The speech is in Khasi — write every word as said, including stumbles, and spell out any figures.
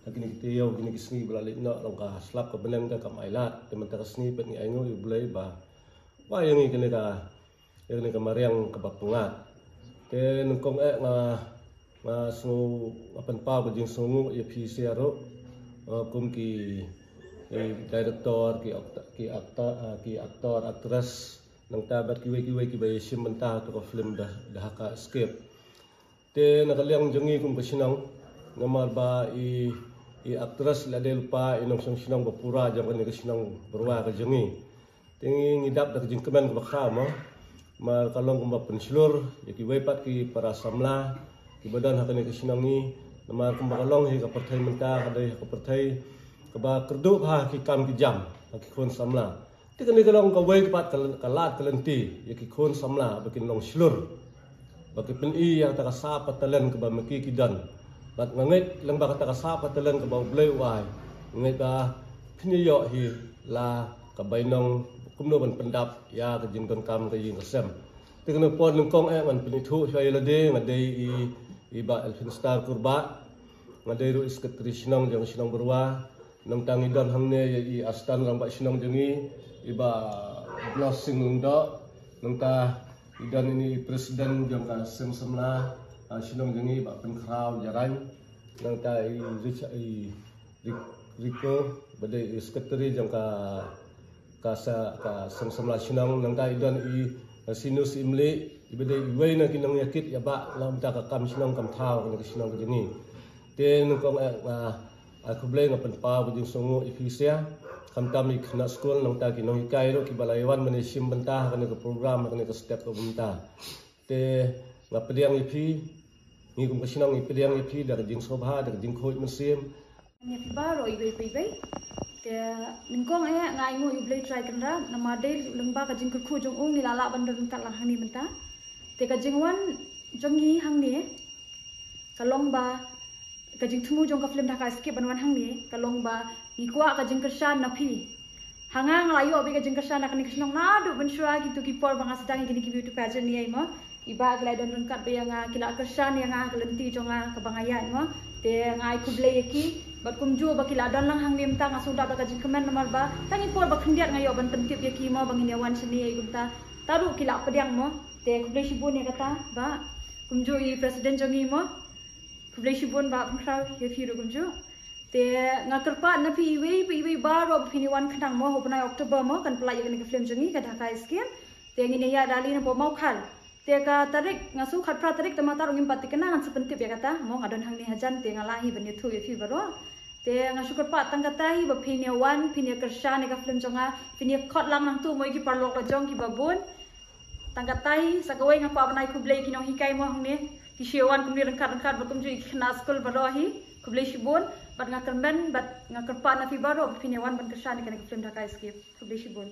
Ha kine ki taïew, kine ki sngi ba la leit noh, long ka slap ka bneng te kam ailad. Te mynta ka sngi pat ngi ainguh ïa U Blei ba, ba ïa ngi kane ka, ïa kane ka mariang kaba pyngngad. Te nyngkong eh nga, nga sngew, nga pynpaw ka jingsngewnguh ïa phi sha ruh, eh, kum ki, eh, director, ki act-, ki actor, eh, ki actor, actress, nangta bad kiwei kiwei kiba ïashim bynta ha ka film The, The Hakha Escape. Te na ka liang jong ngi kum ka shnong, namar ba i, i actress la dei lypa i nongshong shnong ba pura jong kane ka shnong Byrwa ka jong ngi. Te ngi, ngi dap da ka jingkmen kaba khraw mo. Namar ka long kumba pynshlur ïa kiwei pat ki para samla kiba don ha kane ka shnong ngi. Namar kumba ka long hi ka pyrthei mynta, ka dei ha ka pyrthei kaba kyrduh ha ki kam ki jam ha ki khun samla. Te kane ka long kawei pat ka, ka lad ka lynti ïa ki khun samla ba kin long shlur, ba ki pyni ïa kata ka sap ka talent kaba ma ki ki don. Bad nga ngeit lyngba kata ka sap ka talent kaba U Blei u ai, nga ngeit ba phin ïoh hi la ka bainong kumno ban pyndap ïa ka jingdonkam ka ïing ka sem. Te kane por nyngkong eh ngan pynithuh shuwa ïa lade, nga dei i, i Bah Elphinstar Kurbah, nga dei ruh i secretary shnong jong shnong Byrwa. Nangta ngi don hangne ïa i Astan Rangbah Shnong jong ngi, i Bah Blessing Lyngdoh. Nangta i don ine i president jong ka seng samla, ah, shnong jong ngi, Bah Pynkhraw Jarain. Nangta i Richard, i Rik-, Rico, ba dei i secretary jong ka, ka sa, ka seng samla shnong. Nangta i don i, eh, Sinus Imli, iba dei iwei na ki nongïakit ïa bah, na ka bynta ka kam shnong kam thaw, na ka shnong ka jong ngi. Te nyngkong eh, nga ai khublei, nga pynpaw ka jingsngewnguh ïa phi sha, khamtam ïa ki khynnah skul, nangta ki nonghikai ruh kiba la ïa wan ban ïashim bynta ha kane ka program, ha kane ka step ka bynta. Te nga pdiang ïa phi, ngi kum ka shnong ngi pdiang ïa phi da ka jingsngewbha, da ka jingkhuid mynsiem. Ïa phi baroh iwei pa iwei. Te nyngkong eh nga ainguh ïa U Blei Trai Kynrad, namar dei lyngba ka jingkyrkhu jong u ngi la lah ban don ryngkat lang hangne mynta. Te ka jingwan jong ngi hangne ka long ba, ka jingthmu jong ka film The Hakha Escape ban wan hangne ka long ba ngi kwah ka jingkyrshan na phi. Ha nga, nga la ïoh beit ka jingkyrshan na kane ka shnong naduh mynshuwa kito ki por ba nga sdang ïa kine ki beauty pageant ïa i mo. Ki bah ki la don ryngkat beit ïa nga, ki la kyrshan ïa nga ha ka lynti jong nga kaba nga ïaid mo. Te nga ai khublei ïa ki. Bad kumjuh ba ki la don lang hangne mynta, nga sngewdap da ka jingkmen namar ba tang i por ba khyndiat nga ïoh ban pyntip ïa ki mo ba ngin ïa wan shane ïa i kumta. Ta ruh ki la pdiang mo. Te khublei shibun ïa kata bah. Kumjuh i president jong ngi mo. Khublei shibun Bah Pynkhraw, ïa phi ruh kumjuh. Te nga kyrpad na phi iwei pa iwei baroh ba phin ïa wan khnang mo, ha u bnai October mo, kan pyllait ïa kane ka film jong ngi ka The Hakha Escape. Te ngin ïa ïaid rally na Mawkhar. Te ka tarik, nga sngew khatphra tarik, te mynta ruh ngim pat thikna, ngan sa pyntip ïa kata mo, nga don hangne hajan, te nga lah hi ban ïathuh ïa phi baroh. Te nga shu kyrpad tang kata hi ba phin ïa wan, phin ïa kyrshan ïa ka film jong nga, phin ïa khot lang nangtu mo ïa ki paralok la jong kiba bun. Tang kata hi, sa kawei nga kwah ban ai khublei ki nonghikai mo hangne, ki shu ïa wan kumne ryngkat ryngkat bad kumjuh ïa ki khynnah skul baroh hi. Khublei shibun, bad nga kyrmen, bad nga kyrpad na phi baroh ba phin ïa wan ban kyrshan ïa kane ka film The Hakha Escape. Khublei shibun.